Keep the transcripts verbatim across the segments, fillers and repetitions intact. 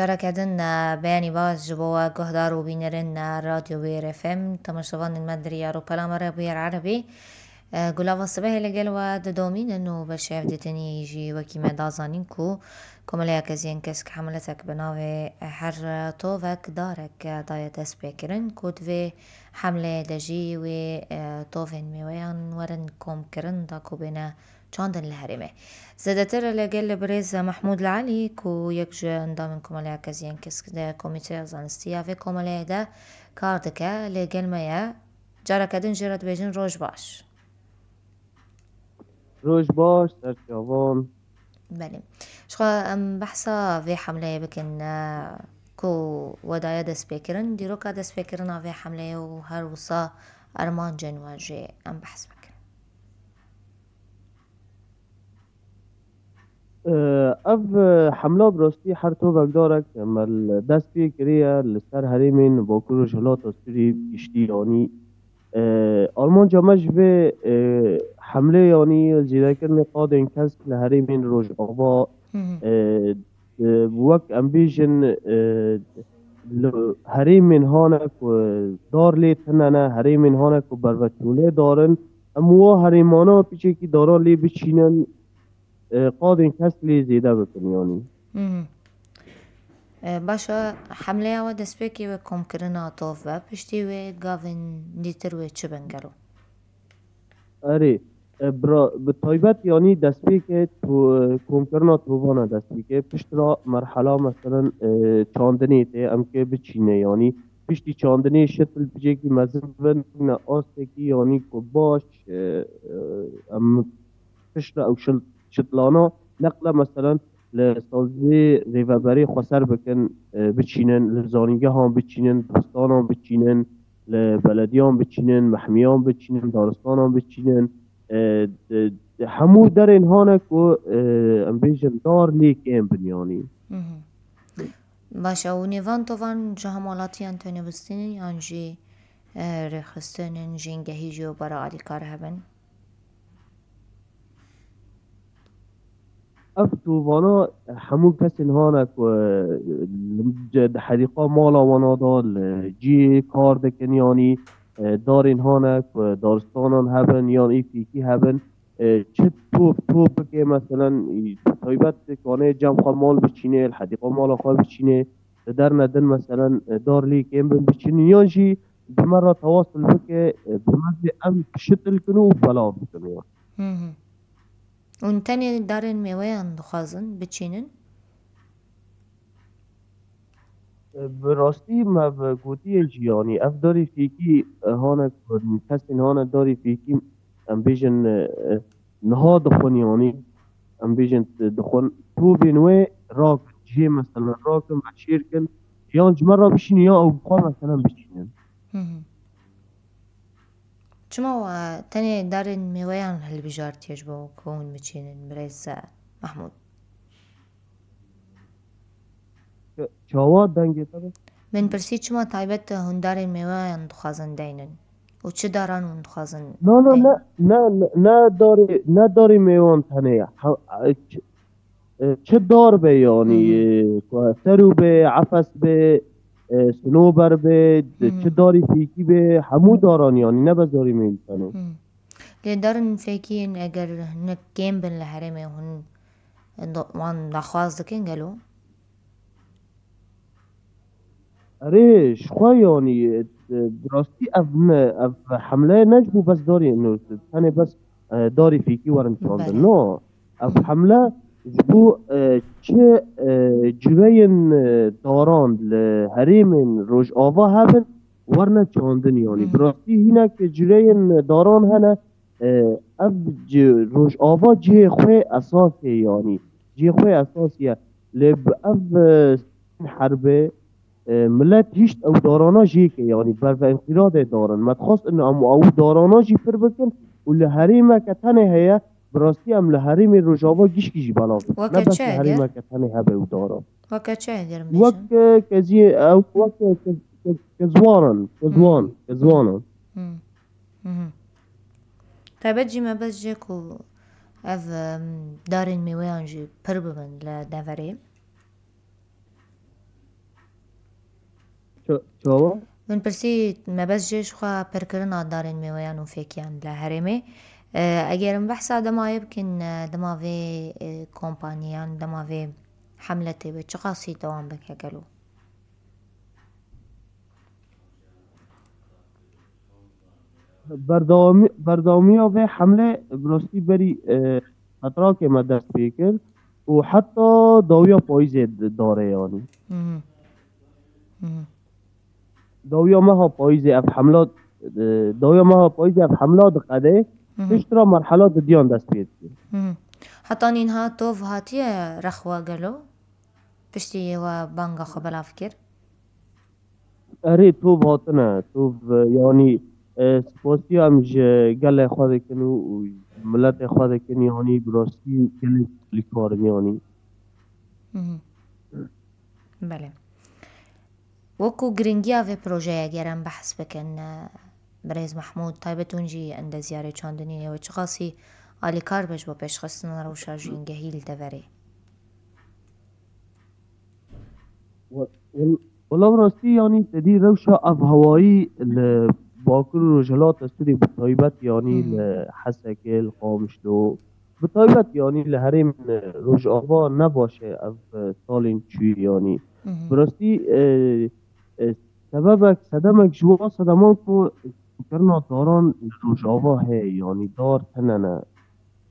Careke din, e, beyanî baş ji bo we guhdar û bînerên, e, Radyo Wêr F M, temaşevanên me di rêya rûpela me re Wêr Erebî. E, Gulava Sibehê li gel we didomînin û beşê hevdîtinî jî wekî me da zanîn ku Komeleya Keziyên Kesk hemletek bi navê Her Tovek Darek daye destpêkirin ku divê hemleyê de jî wê, e, tovên mêweyan werin komkirin da ku bêne çandin li herêmê. Zêdetir li gel birêz Mehmûd Li Elî ku yek ji endamên Komeleya Keziyên Kesk de Komîteya Zanistî ya vê komeleyê de kar dike, li gel me ye. Careke din jê re dibêjin roj baş. Roj baş, ser çavan. Belê. Ji xwe em behsa vê hemleyê bikin, e, ku we daye destpêkirin, dîroka destpêkirina vê hemleyê û her wisa armancên we jê em behs bikin. Ev hemla bi rastî her tovek darek me li dest pê kiriye li ser herêmên Bakur Rojhilata Sûrî giştî, yanî, e, armanca me ji vê, e, hemlê, yanî zêdekirinê qadên kesk li herêmên Rojava, Hı hı. e, e, wek em bêjin, e, li herêmên hane ku dar lê tune ne, herêmên hane ku berveçûlê dar in, em wa herêmana piçekî daran lê biçînin, e, qadên kesk lê zêde bikin, yanî. Hı hı. E, baş e, hemleya we destpêkê wê komkirina tov be, piştî wê gavên dîtir wê çi bin gelo? Erê, e, bira, bi taybet, yanî destpêkê to-, e, komkirina tovana destpêkê, pişt ra merhela, meselen, e, çandinê tê, em kê biçîne, yanî piştî çandinê şitil picêkî mezin bin, ne astekî, yanî ku baş, e, e, em piştre ew şil-, şitlana neqle, meselen, li sazê rêveberê xweser bikin, e, biçînin, li zanîngehan biçînin, dibistanan biçînin, li belediyan biçînin, mehmiyan biçînin, daristanan biçînin, e, di, di hemû derên hane ku, e, em bêjin dar lê kêm bin, yanî. Mhm. Baş e, û nêvan tovan ji hemwelatiyan têne bistînin yan jî, e, rêxistinên jîngehî jî û bera alîkar hebin? Ev tovana hemû kesên hane ku, e, li, di hedîqa mala wana de li cihê kar dikin, yanî, e, darên hane ku daristanan hebin yan îfîkî hebin, e, çi top top bike, meselen, e, taybet kanê cem xwe mal biçînê, li hedîqa mala xwe biçînê, li derne din, meselen, e, dar lê kêm bin biçînin, yan jî bi me re tewasil bike, e, bi me jî em şitil kin û belav bikin wan. Hı hı. Hûn tenê darên mêweyan dixwazin biçînin? E, bi rastî me bi gotiye jî, yanî ev darê fêkî, e, hane ku kesên hane darê fêkî, em bêjin, e, e, niha dixwin, yanî em bêjin, e, dixwin tovên wê rakin, cihê, meselen, rakin, veşêr kin, yan ji me re bişînin, yan ew bi xwe, meselen, biçînin. Hı hı. Çima we tenê darên mêweyan hilbijartiye ji bo ku hûn biçînin, birêz Mehmûd? Çawa dengê te be? Min pirsî çima taybet hûn darên mêweyan dixwazin deynin? Û çi daran hûn dixwazin Na, na, deynin? ne, ne, ne, ne darê, ne darê mêwan tenê ye. Ha, e, ç-, e, çi dar be, yanî, Hı hı. e, ku serû be, efes be, e, sinober be, Hı hı. çi darî fîkî be, hemû daran, yanî, ne bes darî mêwan tenê. Hı. Lê darên fêkî yên eger hinek kêm bin li herêmê, hûn do-, wan daxwaz dikin gelo? Erê, ji xwe, yanî, e, bi rastî ev ne, ev hemle ne ji bo bes darî, no, tenê bes, e, darî fîkî werin çandin. Belê. No, ev Hı. hemle ji bo, e, çi, e, cureyên, e, daran li herêmên Rojava hebin, werine çandin, yanî. Hı. Bi rastî hinek cureyên daran hene, e, ev ci-, Rojava cihê xwe esasê, yanî. Cihê xwe esasî ye. Lê bi ev, e, herbê, e, milet hişt ew darana jê ke, yanî berve înqîradê darin. Me dixwest in em ew darana jî pir bikin û li herêmeke tenê heye, bi rastî em li herêmê Rojava gişkî jî belav bikin. Weke Ne bes çi li eger? herêmeke tenê hebe ew daran. Weke çi eger em Wek, bêjin? e, keziyê, ew, wek, e, ke-, ke-, kezwanan, kezwan, Hmm. kezwanan. Hmm. Mhm. Taybet jî me bes jê ku ev, em, darên mêweyan jî pir bibin li deverê. Ça- Çawa? Min pirsî mebest jê ji xwe pirkirina darên mêweyan û fêkiyan li herêmê. E, eger em behsa dema yê bikin, e, dema vê, e, kompaniyan, dema vê hemletê be, çiqasî dewam bike gelo? Berdewamî- berdewamiya vê hemlê bi rastî berî, e, petrakê me dest pê kir û heta dawiya payîzê d- dare yanî. Mhm. Mhm. Dawiya meha payîzê ev hemla, e, dawiya meha payîzê ev hemla diqede, Mhm. piştre merhela didiyan dest pê dike. Mhm. Heta nînha tov hatiye rexwa gelo? Piştî we banga xwe belav kir? Erê, tov hatine, tov, e, yanî, e, spasiya em ji gelê xwe dikin û, û miletê xwe dikin, yanî bi rastî gelek alîkar in, yanî. Mhm. Belê. Wekû giringiya vê projeyê ger em behs bikin, e, birêz Mehmûd, taybet hûn jî endeziyarê çandinî ne, we çiqasî alîkar be ji bo pêşxistina rewşa jîngehî li deverê? Wela bi rastî, yanî, te dî rewşa avhewayî li Bakur û Rojhilata Sûriyê bi taybet, yanî, Mhm. li Hesekê, li Qamişlo, bi taybet, yanî, li herêmên Rojava ne baş e ev, e, salên çûyî, yanî. Mhm. Bi rastî, e, e, sebebek, sedemek ji wan sedeman ku kirina daran li Rojava heye, yanî dar tune ne.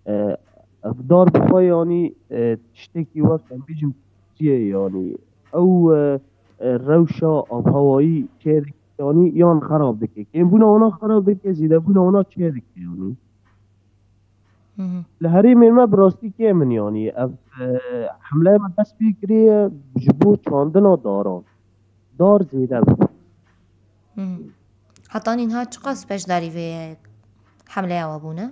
E, ev dar bi xwe, yanî, e, tiştekî wek, em bêjin, çi ye, yanî. Ew, e, e, rewşa avhewayî çê dike, yanî, yan xerab dike. Kêmbûna wana xerab dike, zêdebûna wana çê dike, yanî. Mhm. Li herêmên me bi rastî kêm in, yanî. Ev, e, hemleya me dest pê kiriye ji bo çandina daran. Dar zêde bû. Mhm. Heta nînha çiqas beşdarî vê hemleya we bûne?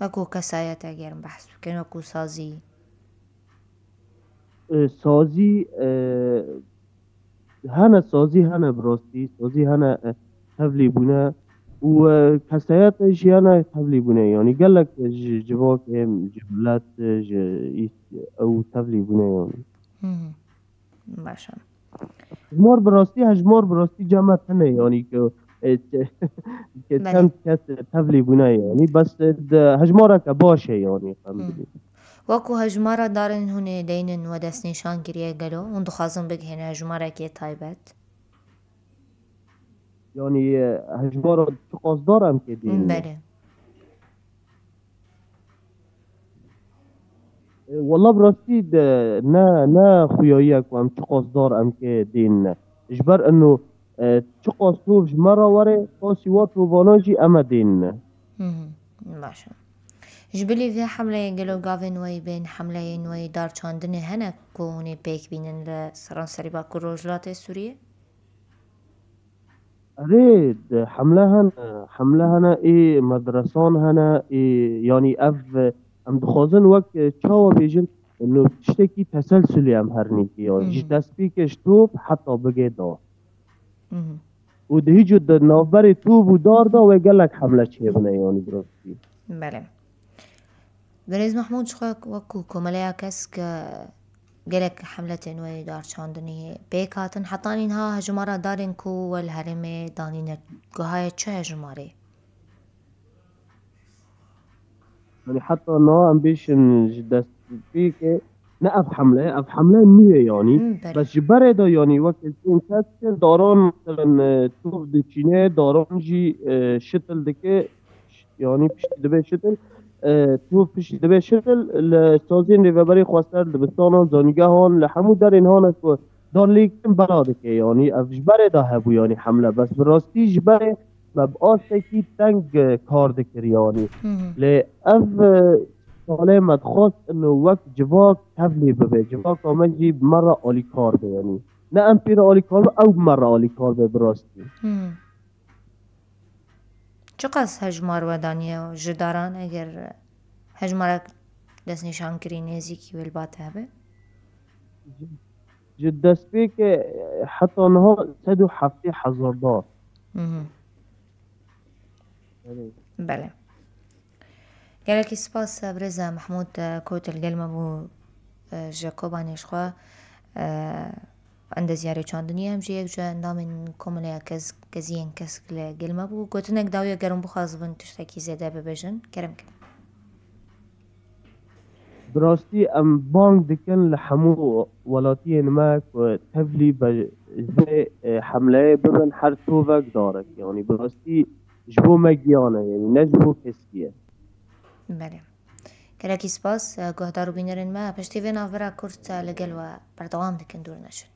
Wekû kesayet eger em behs bikin, wekû sazî. E, sazî, e, hene sazî, hene bi rastî, sazî hene, e, tevlî bûne û, e, kesayetê jî hene tevlî bûne, yanî gelek ji civakê, ji milet, ji îs-, ew tevlî bûne, yanî. Mhm. Baş e. Hejmar bi rastî, hejmar bi rastî cem me tune, yanî ku, e, ke Belê. çend kes tevlî bûne, yanî bes, e, di hejmareke baş e, yanî, em Hmm. bidî. Wekû hejmara darên hûn ê deynin we destnîşan kiriye gelo, hûn dixwazin bigihîne hejmarekê taybet? Yanî, e, hejmara çiqas dar em kê dînin? Belê. E, wela bi rastî de ne, ne xuyayiye ku em çiqas dar em kê dînin. Ji ber ino, e, çiqas tov ji me re were, qasî wa tovana jî em ê dînin. Hı hı, baş e. Ji bilî vê hemleyê gelo gavên we yî bên hemleyên we yî darçandinê hene ku hûn ê pêk bînin li seranserî Bakur Rojhilatê Sûriyê? Erê, di hemle hene, hemle hene, ê medresan hene, ê, yanî ev, em dixwazin wek, e, çawa bêjin, no tiştekî teselsulê em hernîkî, yanî ji Hmm. destpêkê ji top heta bigê dar. Mhm. Û di hîco di navberê top û dar de wê gelek hemle çêbine, yanî bi rastî. Belê. Birêz Mehmûd, ji xwe wekû komeleya kesk gelek hemletên we yê darçandinê pêk hatin. Heta nînha hejmara darên ku we li herêmê danîne gihaye çi hejmarê? Yanî heta niha em bêjin ji destpêkê ne ev hemle, ev hemle nû ye yanî. Hmm, belê. Bes ji berê de yanî wek hêzên kesk daran, meselen, e, tov diçîne, daran jî, e, şitil dike, yanî piştî dibe şitil, e, tov piştî dibe şitil, li saziyên rêveberî xweser, dibistanan, zanîngehan, li hemû derên hane ku dar lê kirin bela dike, yanî ev ji berê de hebû, yanî hemle, bes bi rastî ji berê me bi astekî teng, e, kar dikir, yanî. Hı hı. Lê ev, e, salê me dixwest ino wek civak tevlî bibe, civaka me jî bi me re alîkar be, yanî. Ne em pê re alîkar be, ew bi me re alîkar be bi rastî. Hı. Çiqas hejmar we daniye ji daran, eger hejmarek destnîşankirî nêzîkî wê li ba te hebe? Ji, ji destpêkê heta niha sed û heftê hezar dar. Mhm. Belê. Belê. Gelekî spas, birêz Mehmûd, ku tu li gel me bû, ji Kobanê ji xwe, e, endeziyarê çandinî, hem jî yek ji endamên Komeleya Kez-, Keziyên Kesk li gel me bû. Gotinek dawiye, gerin bixwazibin tiştekî zêde bibêjin, kerem kin. Bi rastî em bang dikin li hemû welatiyên me ku tevlî be-, vê, e, hemleyê bibin her tovek darek. Yanî bi rastî ji bo me giyan e, yanî ne ji bo kesî ye. Belê. Gelekî spas, e, guhdar û bînerên me. Piştî vê navbera kurt, e, li gel we berdewam dikin, dûr neşin.